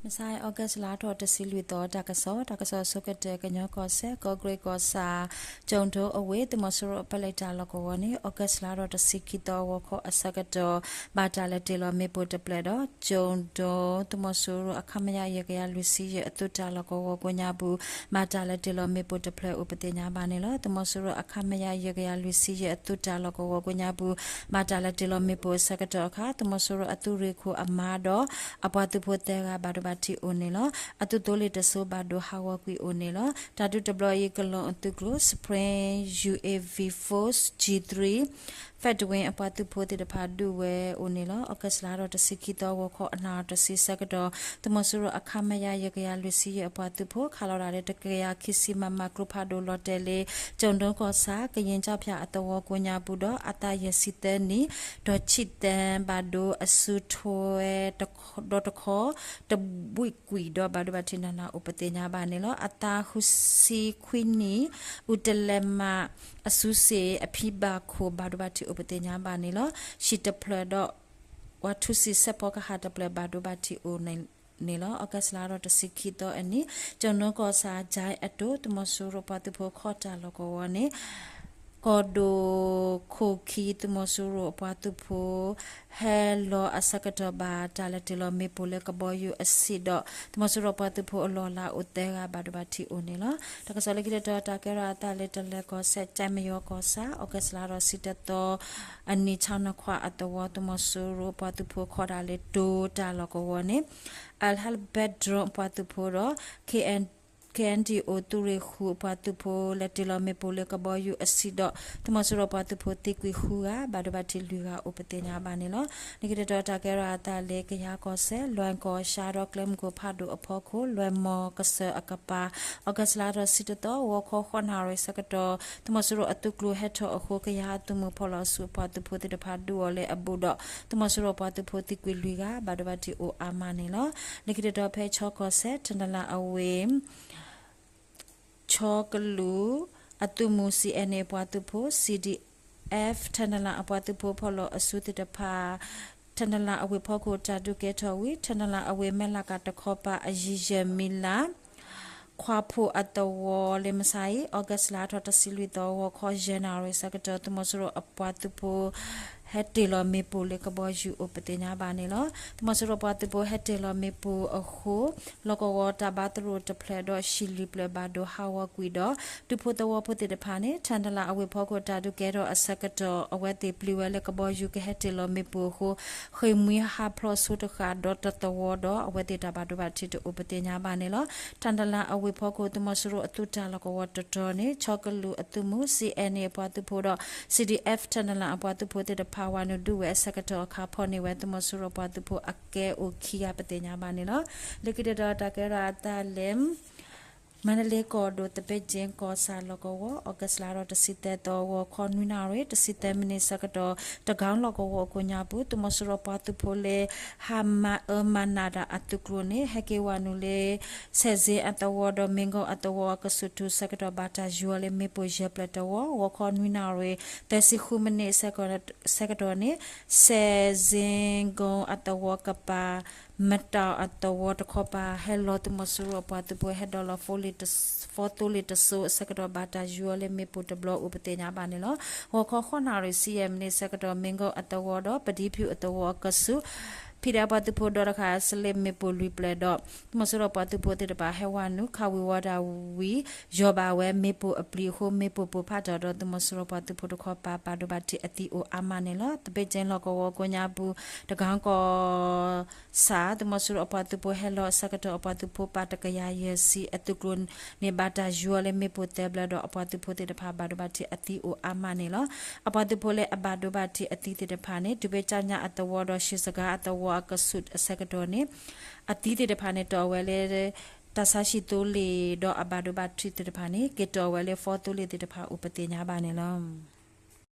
မဆါ August လါထီၣ်တဆံလွံၢ်သီ တၢ်ကစီၣ်, တၢ်ကစီၣ်အဆိကတၢၢ် ကညီကီၢ်စဲၣ် ကီၢ်ကရ့ၣ်ကီၢ်ဆၣ် ကၠိၣ်ဒိအဝ့ၢ် သုးမီၤစိရိၤအပလဲတၢ်လီၢ်ကဝီၤန့ၣ် August လါထီၣ်တဆံခံသီ ဂီၤခီအဆၢကတီၢ် ဘၣ်တၢ်လဲၤတ့ၢ်လီၤမ့ၣ်ပိၢ်တဖျၢၣ်ဒီး ကၠိၣ်ဒိ သုးမီၤစိရိၤအ ခမရ ယဲၢ်ကယၤလွံၢ်ဆံယဲၢ် အသုးတၢ်လီၢ်ကဝီၤကိးညါပူၤ ဘၣ်တၢ်လဲၤတ့ၢ်လီၤမ့ၣ်ပိၢ်တဖျၢၣ်အိၣ်ပသ့ၣ်ညါဘၣ်န့ၣ်လီၤ. သုးမီၤစိရိၤအ ခမရ ယဲၢ်ကယၤလွံၢ်ဆံယဲၢ် အသုးတၢ်လီၢ်ကဝီၤကိးညါပူၤ ဘၣ်တၢ်လဲၤတ့ၢ်လီၤမ့ၣ်ပိၢ်အဆၢကတီၢ်အခါ သုးမီၤစိရိၤအသုးရ့ၣ်ခိၣ်အမါဒီး အပှၤသုးဖိသၢဂၤ ဘၣ်ဒိဘၣ်ထံးအိၣ်န့ၣ်လီၤ. အသုးသိလ့ၣ်တစိၤ ဘၣ်ဒိဟးဂီၤကွံာ်အိၣ်န့ၣ်လီၤ. တၢ်ဒုးတဘျီအံၤ ကလီအသုးကျိၤ Supreme U A V Force G three ဖဲတဝ့အပှၤသုးဖိသ့ၣ်တဖၣ်ဒုးဝဲအိၣ်န့ၣ်လီၤ. August လါထီၣ်တဆံခံသီ ဂီၤခီအနၣ်ရံၣ်တဆံဆၢကတီၢ် သုးမီၤစိရိၤအ ခမရ ယဲၢ်ကယၤလွံၢ်ဆံယဲၢ် အပှၤသုးဖိ ခးလီၤတၢ်လၢ တကယၤခံဆံ မမ ကျိဖးဒိၣ်လီၤတဲာ်လၢ ကၠိၣ်ဒိကီၢ်ဆၣ် ကယ့ၣ်ကၠီဖၠၣ်အသဝီကိးညါပူၤဒီး အသးယဲၢ်ဆံသၢနံၣ် ဒီးဆံၣ်သၢ ဘၣ်ဒိအစုထွဲ ဒီတခီ တဘှံးကွံာ်ဒီး ဘၣ်ဒိဘၣ်ထံးနးနးအိၣ်ပသ့ၣ်ညါဘၣ်န့ၣ်လီၤ. အသးဃုဆံခွံနံၣ် အူတလဲမး အစုစ့ၣ် အဖံဘၣ်ခိၣ် ဘၣ်ဒိဘၣ်ထံးအိၣ်ပသ့ၣ်ညါဘၣ်န့ၣ်လီၤ. ဟံၣ်တဖျၢၣ်ဒီး ပှၤထူစံာ်ဆဲးဖီကဟၣ်တဖျၢၣ် ဘၣ်ဒိဘၣ်ထံးအိၣ်န့ၣ်လီၤ. August လါထီၣ်တဆံခံသီအနံၤ ကၠိၣ်ဒိကီၢ်ဆၣ် ကၠဲအတိ သုးမီၤစိရိၤပှၤသုးဖိခီၣ်တၢ်လီၢ်ကဝီၤန့ၣ် ကီၢ်ဒိၣ်ခိၣ်ခံ သုးမီၤစိရိၤအပှၤသုးဖိ ဟဲလီၤအဆၢကတီၢ် ဘၣ်တၢ်လဲၤတ့ၢ်လီၤမ့ၣ်ပိၢ်လၢကဘီယူၤအဆံးဒီး သုးမီၤစိရိၤပှၤသုးဖိအလီၢ်အလၤအိၣ်သၢဂၤ ဘၣ်ဒိဘၣ်ထံးအိၣ်န့ၣ်လီၤ. တၢ်ကစီၣ်လၢခံတတီၤ တၢ်ကဲထီၣ်အသးလၢ တလဲၤကီၢ်စဲၣ် ကၠဲမယီၤကီၢ်ဆၣ် August လါထီၣ်တဆံတသီအနံၤ ဆၣ်နခွါအသဝီ သုးမီၤစိရိၤပှၤသုးဖိခီၣ်တၢ်လၢတိၤတၢ်လီၢ်ကဝီၤန့ၣ် Al Halbert drone အပှၤသုးဖိဒီး K N K N D O သုးရ့ၣ်ဃုအပှၤသုးဖိ လဲၤတ့ၢ်လီၤမ့ၣ်ပိၢ်လၢကဘီယူၤအဆံးဒီး သုးမီၤစိရိၤပှၤသုးဖိသံကွံာ်ဃုဂၤ ဘၣ်ဒိဘၣ်ထံးလွံၢ်ဂၤအိၣ်ပသ့ၣ်ညါဘၣ်န့ၣ်လီၤ. လၢခံတတီၤ တၢ်ကဲထီၣ်အသးလၢကယၤကီၢ်စဲၣ် လွဲၢ်ကီၢ်ရှါဒီးကျဲမုၢ်ခိၣ်ဖးဒိၣ်အဖီခိၣ် လွဲၢ်မီၢ်ကစၢၢ်အကပၤ August လါထီၣ်တဆံတသီ ဂီၤခီဃိးနၣ်ရံၣ်ဆၢကတီၢ် သုးမီၤစိရိၤအသုးကျိၤဟဲထီၣ်အဃိ ကယၤအသုးမုၢ်ဖီၣ်လီၤဆူအပှၤသုးဖိသ့ၣ်တဖၣ်ဒုးအီၤလၢအဘူးဒီး သုးမီၤစိရိၤပှၤသုးဖိသံကွံာ်လွံၢ်ဂၤ ဘၣ်ဒိဘၣ်ထံးအိၣ်အါမးန့ၣ်လီၤ. လၢခံတတီၤ ဖဲခၠီကီၢ်စဲၣ် ထၣ်နလၣ်အဝ့ၢ် ခၠီကလုာ်အသုးမုၢ် C N A အပှၤသုးဖိ C D F ထၣ်နလၣ်အပှၤသုးဖိဖီၣ်လီၤအစုသ့ၣ်တဖၣ် ထၣ်နလၣ်အဝ့ၢ်ဖီခိၣ်တၢ်ဒုးကဲထီၣ်ဝံၤ ထၣ်နလၣ်အဝ့ၢ်မဲၢ်လးကၤတခီပၤအယံၤယဲၢ်မံလး ခွါဖိအသဝီလၢမဆါအံၤ August လါထီၣ်တဆံလွံၢ်သီ ဂီၤခီယဲၢ်နၣ်ရံၣ်ဆၢကတီၢ် သုးမီၤစိရိၤအပှၤသုးဖိ ဟဲတ့ၢ်လီၤမ့ၣ်ပိၢ်လၢကဘီယူၤအိၣ်ပသ့ၣ်ညါဘၣ်န့ၣ်လီၤ. သုးမီၤစိရိၤပှၤသုးဖိဟဲတ့ၢ်လီၤမ့ၣ်ပိၢ်အဃိ လီၢ်ကဝီၤတၢ်ဘါသရိာ်တဖျၢၣ်ဒီး ဟံၣ်လွံၢ်ဖျၢၣ်ဘၣ်ဒိဟးဂီၤကွံာ်ဒီး ဒူဖိသဝီဖိသ့ၣ်တဖၣ်န့ၣ် ထၣ်နလၣ်အဝ့ၢ်ဖီခိၣ်တၢ်ဒုးကဲထီၣ်အဆၢကတီၢ် အဝဲသ့ၣ်ပျံၤဝဲလၢကဘီယူၤကဟဲတ့ၢ်လီၤမ့ၣ်ပိၢ်အဃိ ဃ့ၢ်မှံဟးဖျိးဆိတဃၣ်ဒီးတသဝီဒီး အဝဲသ့ၣ်တၢ်ဘၣ်ဒိဘၣ်ထံးတအိၣ်ပသ့ၣ်ညါဘၣ်န့ၣ်လီၤ. ထၣ်နလၣ်အဝ့ၢ်ဖီခိၣ် သုးမီၤစိရိၤအသုးတၢ်လီၢ်ကဝီၤတတီၤန့ၣ် ခၠီကလုာ်အသုးမုၢ် C N A အပှၤသုးဖိဒီး C D F ထၣ်နလၣ်အပှၤသုးဖိသ့ၣ်တဖၣ် ဝၤနုာ်ဒုးဝဲအဆၢကတီၢ်အခါ ဖီၣ်န့ၢ်ဝဲသုးမီၤစိရိၤပှၤသုးဖိအကဲအိၣ်ခံဂၤပသ့ၣ်ညါဘၣ်န့ၣ်လီၤ. လၢခံတတီၤ တၢ်ကဲထီၣ်အသးလၢ မါတလ့ကီၢ်ဒိၣ် သဘ့ၣ်ကၠ့ကီၢ်ဆၣ်လီၢ်ကဝီၤ August လါထီၣ်တဆံသၢသီ ဂီၤခီနွံနၣ်ရံၣ် တဆံသၢမံးနံးဆၢကတီၢ် တကီလီၢ်ကဝီၤအကိးညါပူၤ သုးမီၤစိရိၤပှၤသုးဖိလၢ ဟးမၤအၢမၤနးတၢ်အသုးကျိၤန့ၣ် ဟဲက့ၤဝၤနုာ်လၢ ဆဲးစ့အသဝီဒီး မ့ၢ်ကီၢ်အသဝီအကဆူးထူဆၢကတီၢ် ဘၣ်တၢ်ယူၤအီၤလၢမ့ၣ်ပိၢ်ယဲၢ်ဖျၢၣ်တဝီ ဂီၤခီနွံနၣ်ရံၣ် သၢဆံဃုမံးနံး ဆၢကတီၢ်န့ၣ် ဆဲးစ့ကိအသဝီကပၤ မတၢ်အသဝီတခီပၤ ဟဲလီၤသုးမီၤစိရိၤအပှၤသုးဖိ ဟဲဒိးလီၤ ဖီသိလ့ၣ်တစိၤအဆၢကတီၢ် ဘၣ်တၢ်ယူၤအီၤလၢမ့ၣ်ပိၢ်တဘျီအိၣ်ပသ့ၣ်ညါဘၣ်န့ၣ်လီၤ. ဂီၤခီဃိးနၣ်ရံၣ်ဆံယဲၢ်မံးနံးဆၢကတီၢ် မ့ၢ်ကီၢ်အသဝီဒီး ပဒံဖၠူၣ်အသဝီအကဆူး ဖံးဒဲးအပှၤသုးဖိဒီတခါ စလ့ၣ်မ့ၣ်ပိၢ်လွံၢ်ဖျၢၣ်ဒီး သုးမီၤစိရိၤပှၤသုးဖိသ့ၣ်တဖၣ်ဟဲဝၤနုာ် ခးဝံၤဝီတၢ်ဝံၤ ယီၤဘၣ်ဝဲမ့ၣ်ပိၢ်အပျံၤအဃိ မ့ၣ်ပိၢ်ပိၢ်ဖးထီၣ်ဒီး သုးမီၤစိရိၤပှၤသုးဖိတခီပၤ ဘၣ်ဒိဘၣ်ထံးအသံအိၣ်အါမးန့ၣ်လီၤ. သဘ့ၣ်ကၠ့လီၢ်ကဝီၤကိးညါပူၤ တကီကီၢ်ဆၣ် သုးမီၤစိရိၤအပှၤသုးဖိဟဲလီၤအဆၢကတီၢ် အပှၤသုးဖိပာ်တကယၤယဲၢ်ဆံအသုးကျိၤန့ၣ် ဘၣ်တၢ်ယူၤအီၤလၢမ့ၣ်ပိၢ်သၢဖျၢၣ်ဒီး အပှၤသုးဖိသ့ၣ်တဖၣ် ဘၣ်ဒိဘၣ်ထံးအသံအိၣ်အါမးန့ၣ်လီၤ. အပှၤသုးဖိလၢအဘၣ်ဒိဘၣ်ထံးအသံသ့ၣ်တဖၣ်န့ၣ် တုၤဖဲကၠါညါအသဝီဒီး ၡံးစကၤအသဝီအကဆူးအဆၢကတီၢ်န့ၣ် အသံသ့ၣ်တဖၣ်န့ၣ် တီၢ်ဝဲလၢ တၢ်ဆါဟံၣ်သိလ့ၣ်ဒီးအဘၣ်ဒိဘၣ်ထံးသ့ၣ်တဖၣ်န့ၣ် က့ၤတီၢ်ဝဲလၢ ဖီသိလ့ၣ်သ့ၣ်တဖၣ်အိၣ်ပသ့ၣ်ညါဘၣ်န့ၣ်လီၤ.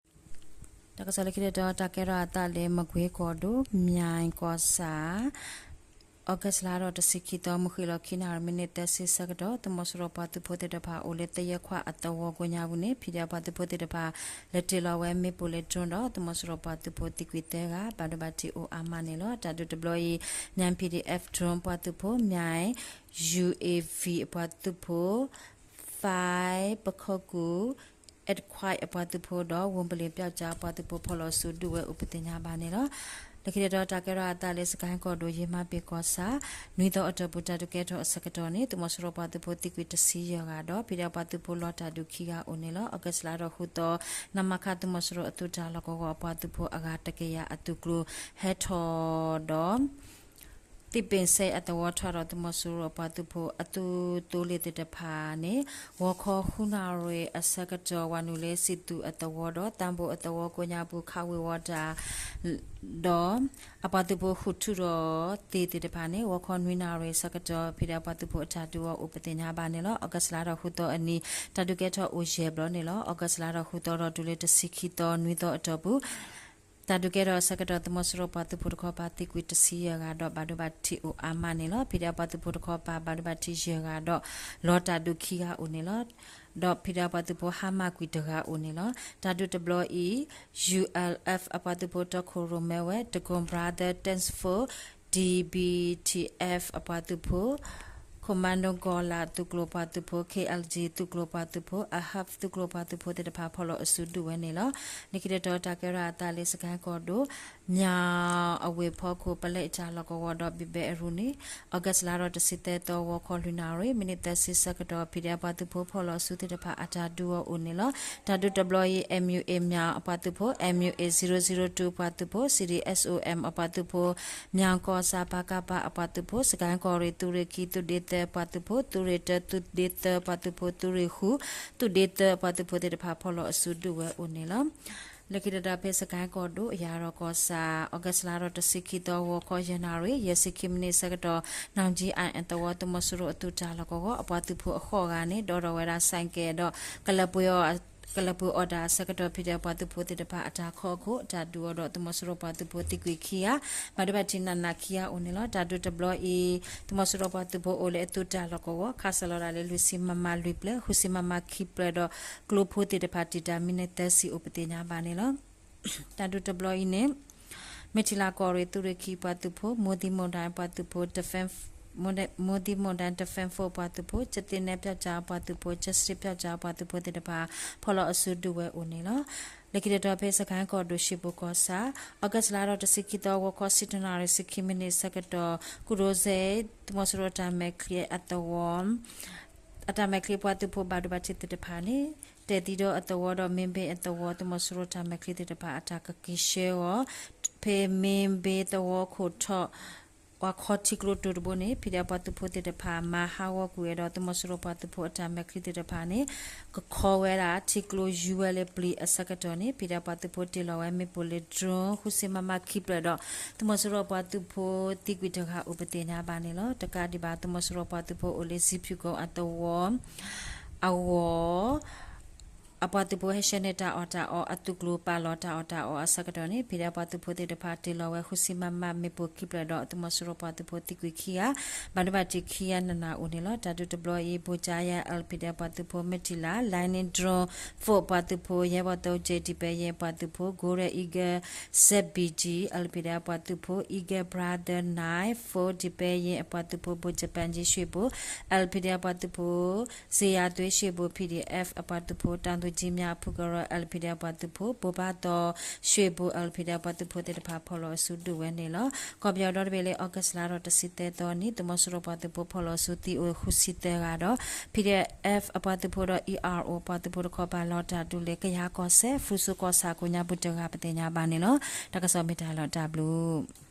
တၢ်ကစီၣ်လၢခံတတီၤ တၢ်ကဲထီၣ်အသးလၢ မကွ့ၤကီၢ်ဒိၣ် မၠဲၣ်ကီၢ်ဆၣ် August လါဒီးတဆံခံသီ မုၢ်ဃ့ၢ်လီၤခံနၣ်ရံၣ် မံးနံးသၢဆံဆၢကတီၢ် သုးမီၤစိရိၤပှၤသုးဖိသ့ၣ်တဖၣ်အိၣ်လၢသယဲၢ်ခွးအသဝီကိးညါပူၤန့ၣ် ဖံးဒဲးပှၤသုးဖိသ့ၣ်တဖၣ် လဲၤတ့ၢ်လီၤဝဲမ့ၣ်ပိၢ်လၢ drone ဒီး သုးမီၤစိရိၤပှၤသုးဖိသံကွံာ်သၢဂၤ ဘၣ်ဒိဘၣ်ထံးအိၣ်အါမးန့ၣ်လီၤ. တၢ်ဒုးတဘျီအံၤ မၠၣ် P D F drone ပှၤသုးဖိ မၠၣ် U A V အပှၤသုးဖိ five ပခီကူၣ် Equine အပှၤသုးဖိဒီး ဝူပလ့ၣ်ပျောက်ကျား အပှၤသုးဖိဖီၣ်လီၤအစုဒုးဝဲအိၣ်ပသ့ၣ်ညါဘၣ်န့ၣ်လီၤ. လၢခံတတီၤတၢ်ကဲထီၣ်အသးလၢ စကဲၣ်ကီၢ်ဒိၣ် ယ့မါပ့ၤကီၢ်ဆၣ် နွံသီအတီၢ်ပူၤ တၢ်ဒုးကဲထီၣ်အဆၢကတီၢ်န့ၣ် သုးမီၤစိရိၤပှၤသုးဖိသံကွံာ်တဆံယဲၢ်ဂၤဒီး ဖံးဒဲးပှၤသုးဖိလီၤတၢ်ဒုးခံဂၤအိၣ်န့ၣ်လီၤ. August လါဒီးဃုသီ နမခ သုးမီၤစိရိၤအသုးတၢ်လီၢ်ကဝီၤအပှၤသုးဖိအဂၤတကယၤအသုးကျိၤဟဲထီၣ်ဒီး သံပ့ၣ်စဲအသဝီထီၣ်ဒီး သုးမီၤစိရိၤအပှၤသုးဖိအသုးသိလ့ၣ်သ့ၣ်တဖၣ်န့ၣ် ဂီၤခီဃုနၣ်ရံၣ်အဆၢကတီၢ် ဝၤနုာ်လၢစံၣ်သူးအသဝီဒီး သးဘိၣ်အသဝီကိးညါပူၤ ခးဝ့ၤဝီၤတၢ် ဒီး အပှၤသုးဖိဃုထူၣ်ဒီးသ့ၣ်သ့ၣ်တဖၣ်န့ၣ် ဂီၤခီနွံနၣ်ရံၣ်အဆၢကတီၢ် ဖံးဒဲးပှၤသုးဖိအတၢ်ဒုးအီၤအိၣ်ပသ့ၣ်ညါဘၣ်န့ၣ်လီၤ. August လါဒီးဃုသီအနံၤ တၢ်ဒုးကဲထီၣ်အိၣ်ယဲၢ်ဘျီန့ၣ်လီၤ. August လါဒီးဃုသီဒီးတုၤလၢတဆံခံသီ နွံသီအတီၢ်ပူၤ တၢ်ဒုးကဲထီၣ်အဆၢကတီၢ် သုးမီၤစိရိၤပှၤသုးဖိတခီပၤသံကွံာ်တဆံယဲၢ်ဂၤဒီး ဘၣ်ဒိဘၣ်ထံးအိၣ်အါမးန့ၣ်လီၤ. ဖံးဒဲးပှၤသုးဖိတခီပၤ ဘၣ်ဒိဘၣ်ထံးယဲၢ်ဂၤဒီး လီၤတၢ်ဒုးခံဂၤအိၣ်န့ၣ်လီၤ. ဒီးဖံးဒဲးပှၤသုးဖိဟါမၢ်ကွံာ်တဂၤအိၣ်န့ၣ်လီၤ. တၢ်ဒုးတဘျီအံၤ U L F အပှၤသုးဖိတီခိၣ်ရိၣ်မဲဝဲ တကိၣ် Brother Team Four D B T F အပှၤသုးဖိ Commando ကီၤလၤသုးကျိၤပှၤသုးဖိ K L G သုးကျိၤပှၤသုးဖိ အဟးသုးကျိၤပှၤသုးဖိသ့ၣ်တဖၣ်ဖီၣ်လီၤအစုဒုးဝဲန့ၣ်လီၤ. လၢခံတတီၤတၢ်ကဲထီၣ်အသးလၢ စကဲၣ်ကီၢ်ဒိၣ် မၠၣ်အဝ့ၢ်ဖီခိၣ် ပလဲအတၢ်လီၢ်ကဝီၤဒီးဘံၣ်ဘဲအရူန့ၣ် August လါဒီးတဆံသၢသီ ဂီၤခီလွံၢ်နၣ်ရံၣ် မံးနံးသၢဆံဆၢကတီၢ် ဖံးဒဲးအပှၤသုးဖိ ဖီၣ်လီၤအစုသ့ၣ်တဖၣ်အတၢ်ဒုးအီၤအိၣ်န့ၣ်လီၤ. တၢ်ဒုးတဘျီအံၤ M U A မၠၣ်အပှၤသုးဖိ M U A zero zero two အပှၤသုးဖိ C D S O M အပှၤသုးဖိ မၠၣ်ကီၢ်ဆၣ် ပကဖ အပှၤသုးဖိ စကဲၣ်ကီၢ်ရ့ၣ် သုးရ့ၣ်ခံ သုးဒ့သၢအပှၤသုးဖိ သုးရ့ၣ်တၢ သုးဒ့သၢအပှၤသုးဖိ သုးရ့ၣ်ဃု သုးဒ့သၢအပှၤသုးဖိသ့ၣ်တဖၣ်ဖီၣ်လီၤအစုဒုးဝဲအိၣ်န့ၣ်လီၤ. လၢခံတတီၤဖဲ စကဲၣ်ကီၢ်ဒိၣ် ယၤဒီးကီၢ်ဆၣ် August လါဒီးတဆံခံသီ ဂီၤခီယဲၢ်နၣ်ရံၣ် ယဲၢ်ဆံခံမံးနံးဆၢကတီၢ် နီၣ်ကၠံအၣ်အဲၣ်သဝီ သုးမီၤစိရိၤအသုးတၢ်လီၢ်ကဝီၤ အပှၤသုးဖိအဃိးဂၤန့ၣ် ဒီးထီၣ်ဝဲဒၣ် ဆိုင်ကယ် ဒီး ကလၢပှ့ၤအီၣ်တၢ်အဆၢကတီၢ် ဖံးဒဲးပှၤသုးဖိသ့ၣ်တဖၣ်အတၢ်ခီခိၣ် တၢ်ဒုးအီၤဒီး သုးမီၤစိရိၤပှၤသုးဖိသံကွံာ်ခံဂၤ ဘၣ်ဒိဘၣ်ထံးနးနးခံဂၤအိၣ်န့ၣ်လီၤ. တၢ်ဒုးတဘျီအံၤ သုးမီၤစိရိၤပှၤသုးဖိအိၣ်လၢအသုးတၢ်လီၢ်ကဝီၤ ခးစၢၤလီၤဒၣ်လၢ လွံၢ်ဆံ မမ လွံၢ်ဖျၢၣ် ဃုဆံ မမ ခံဖျၢၣ်ဒီး ကျိဖိသ့ၣ်တဖၣ်တံာ်တာ် မံးနံးသၢဆံအိၣ်ပသ့ၣ်ညါဘၣ်န့ၣ်လီၤ. တၢ်ဒုးတဘျီအံၤန့ၣ် မ့ၢ်ထံလၤကီၢ်ရ့ၣ် သုးရ့ၣ်ခံပှၤသုးဖိ မိၢ်သံမိၢ်ဒၣ်ပှၤသုးဖိ မိၢ်သံမိၢ်ဒၣ် Defense Force ပှၤသုးဖိ ကသ့ၣ်နဲပျောက်ကျား အပှၤသုးဖိ ကစရ့ပျောက်ကျား အပှၤသုးဖိသ့ၣ်တဖၣ် ဖီၣ်လီၤအစုဒုးဝဲအိၣ်န့ၣ်လီၤ. လၢခံတတီၤဖဲ စကဲၣ်ကီၢ်ဒိၣ် ရှ့ၣ်ဘိၣ်ကီၢ်ဆၣ် August လါဒီးတဆံခံသီ ဂီၤခီ ဆံတနၣ်ရံၣ် ဆံခံမံးနံးဆၢကတီၢ် ကူၣ်ဒိၣ်စဲ သုးမီၤစိရိၤတၢ်မဲာ်ချံအသဝီ အတၢ်မဲာ်ချံပှၤသုးဖိဘၣ်ဒိဘၣ်ထံးသ့ၣ်တဖၣ်န့ၣ် တဲာ်သံဒီးအသဝီဒီး မ့ၢ်ဘ့အသဝီ သုးမီၤစိရိၤတၢ်မဲာ်ချံသ့ၣ်တဖၣ် အတၢ်ကက့ၤဆှၢအီၤ ဖဲမ့ၢ်ဘ့သဝီခိၣ်ထီၣ် ပှၤခီထံကျိတိၤတဘိန့ၣ် ဖံးဒဲးပှၤသုးဖိသ့ၣ်တဖၣ် မၤဟးဂီၤကွံာ်ဝဲဒီး သုးမီၤစိရိၤပှၤသုးဖိအတၢ်မဲာ်ချံသ့ၣ်တဖၣ်န့ၣ် ကခီဝဲဒၣ်ထံကျိယူၤဝဲလၢပျံၤအဆၢကတီၢ်န့ၣ် ဖံးဒဲးပှၤသုးဖိတ့ၢ်လီၤဝဲမ့ၣ်ပိၢ်လၢ drone ဃုဆံ မမ ခံဖျၢၣ်ဒီး သုးမီၤစိရိၤပှၤသုးဖိသံကွံာ်တဂၤအိၣ်ပသ့ၣ်ညါဘၣ်န့ၣ်လီၤ. တကးဒံးဘၣ် သုးမီၤစိရိၤပှၤသုးဖိအိၣ်လၢ ဇံဖၠူၣ်ကိၣ်အသဝီ အဂီၢ် အပှၤသုးဖိဟဲဆှၢန့ၢ်တၢ်အီၣ်တၢ်အီ အသုးကျိၤ ပာ်လီၤတၢ်အီၣ်တၢ်အီအဆၢကတီၢ်န့ၣ် ဖံးဒဲးပှၤသုးဖိသ့ၣ်တဖၣ်တ့ၢ်လီၤဝဲ ဃုဆံ မမ မ့ၣ်ပိၢ်ခံဖျၢၣ်ဒီး သုးမီၤစိရိၤပှၤသုးဖိသံကွံာ်ခံဂၤ ဘၣ်ဒိဘၣ်ထံးခံဂၤနးနးအိၣ်န့ၣ်လီၤ. တၢ်ဒုးတဘျီအံၤ ဘိၣ်ကၠါယၤ L P D F ပှၤသုးဖိ မ့ၢ်ထံလၤ Lightning Drone Force ပှၤသုးဖိ ယဲၢ်ဘီၣ်သိ J ဒံးပဲယဲၢ်ပှၤသုးဖိ Gold Eagle Z B G L P D F ပှၤသုးဖိ Eagle Brother Nine Four ဒံးပဲယဲၢ်အပှၤသုးဖိ ဘိၣ် Japan ကၠံ ရွှ့ၣ်ဘိၣ် L P D F ပှၤသုးဖိ စ့ယၤသွ့ ရွှ့ၣ်ဘိၣ် P D F အပှၤသုးဖိ တၢ်သူကၠံမၠၣ် ဖုကရၢ L P D F ပှၤသုးဖိ ဘိၣ်ဘၣ်သိ ရွှ့ၣ်ဘိၣ် L P D F ပှၤသုးဖိသ့ၣ်တဖၣ်ဖီၣ်လီၤအစုဒုးဝဲန့ၣ်လီၤ. ကီၢ်ပယီၤဒီတဘ့ၣ်လၢ August လါဒီးတဆံသၢသီနံၤ သုးမီၤစိရိၤပှၤသုးဖိဖီၣ်လီၤအစုသံအိၣ်ဃုဆံသၢဂၤဒီး P D F အပှၤသုးဖိဒီး E R O ပှၤသုးဖိတခီပၤလီၤတၢ်ဒုးလၢ ကယၤကီၢ်စဲၣ် ဖရူစိကီၢ်ဆၣ်ကိးညါပူၤတဂၤပသ့ၣ်ညါဘၣ်န့ၣ်လီၤ. တၢ်ကစီၣ်မ့ၢ်တၢ်လီၤတၢ်ဘျုး